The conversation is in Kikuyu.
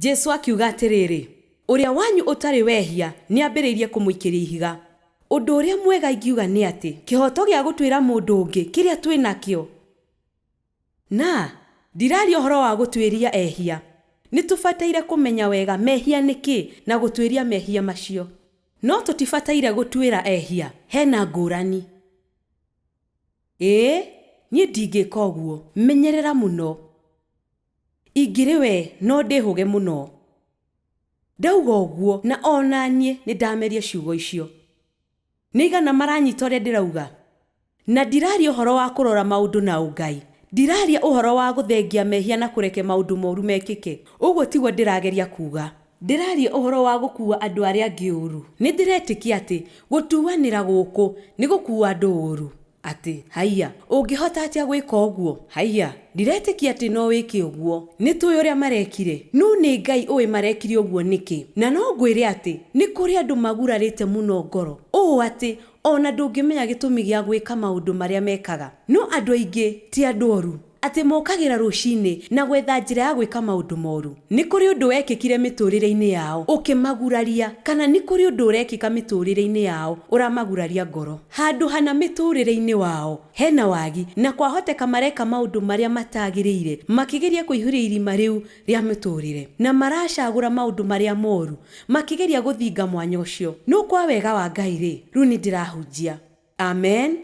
Jesu akiuga atĩrĩrĩ, ũrĩa wanyu ũtarĩ wehia nĩambĩrĩirie kũmũikĩria ihiga. Ũndũ ũrĩa mwega ingiuga nĩ atĩ kĩhoto gĩa gũtuĩra mũndũ ũngĩ kĩrĩa twĩ nakĩo, na ndiraria ũhoro wa gũtuĩria ehia. Nĩ tũbataire kũmenya wega mehia nĩ kĩ na gũtuĩria mehia macio. No tũtibataire gũtuĩra ehia. Hena ngũrani. Ĩĩ, niĩ ndingĩka ũguo. Menyerera mũno. Ingĩrĩ we no ndĩhũge mũno. Ndauga ũguo na o na niĩ nĩ ndameria ciugo icio. Nĩ aigana maranyita ũrĩa ndĩrauga? Na ndiraria ũhoro wa kũrora maũndũ na ũngai. Ndiraria ũhoro wa gũthengia mehia na kũreke maũndũ moru mekĩke. Ũguo tiguo ndĩrageria kuuga. Ndĩraria ũhoro wa gũkuua andũ arĩa angĩ ũũru. Nĩ ndĩretĩkia atĩ gũtuanĩra gũkũ nĩ gũkuua andũ ũũru. Atĩ, haiya, ũngĩhota atĩa gwĩka ũguo? Haiya, ndiretĩkia atĩ no wĩke ũguo. Nĩ tũĩ ũrĩa marekire. No nĩ Ngai ũĩ marekire ũguo nĩkĩ. Na no ngwĩre atĩ nĩ kũrĩ andũ magurarĩte mũno ngoro ũũ atĩ o na ndũngĩmenya gĩtũmi gĩa gwĩka maũndũ marĩa mekaga. No andũ aingĩ ti andũ oru. Atĩ mokagĩra rũcinĩ na gwetha njĩra ya gwĩka maũndũ moru. Nĩ kũrĩ ũndũ wekĩkire mĩtũrĩre-inĩ yao ũkĩmaguraria, kana nĩ kũrĩ ũndũ ũrekĩka mĩtũrĩre-inĩ yao ũramaguraria ngoro. Handũ hana mĩtũrĩre-inĩ wao hena wagi, na kwahoteka mareka maũndũ marĩa matagĩrĩire makĩgeria kũihũria irima rĩu rĩa mĩtũrĩre, na maracagũra maũndũ marĩa moru makĩgeria gũthinga mwanya ũcio. No kwa wega wa Ngai-rĩ, rĩu nĩ ndĩrahunjia. Amen.